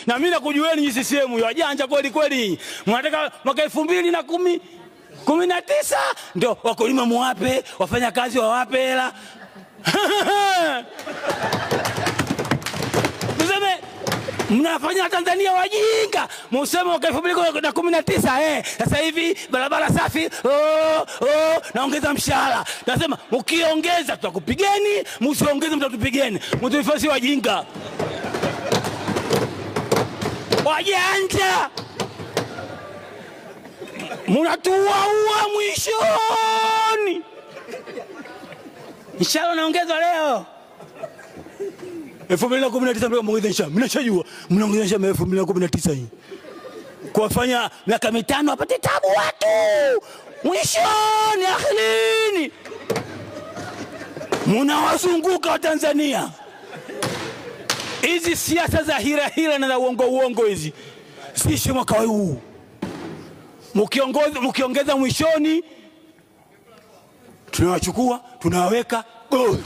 Na mimi nakujueni nyinyi CCM wajanja kweli kweli. Mnataka mwaka 2019 ndio wakulima muwape, wafanya kazi wawape hela. Mseme mnafanya Tanzania wajinga. Mseme mwaka 2019 sasa hivi barabara safi, naongeza mshahara. Nasema mkiongeza tutakupigeni, msiongeze mtatupigeni. Mtufanye wajinga. Wajanja. Mnatuua mwishoni. Mshahara unaongezwa leo. 2019 mnaongeza mshahara. Mnashajua mnaongeza mshahara 2019 hii. Kuwafanya miaka mitano wapate tabu watu. Mwishoni akhilini. Mnawazunguka wa Tanzania. Hizi siasa za hila hila na za uongo uongo hizi. Sisi mwaka huu. Mkiongeza mwishoni tunawachukua, tunawaweka goli.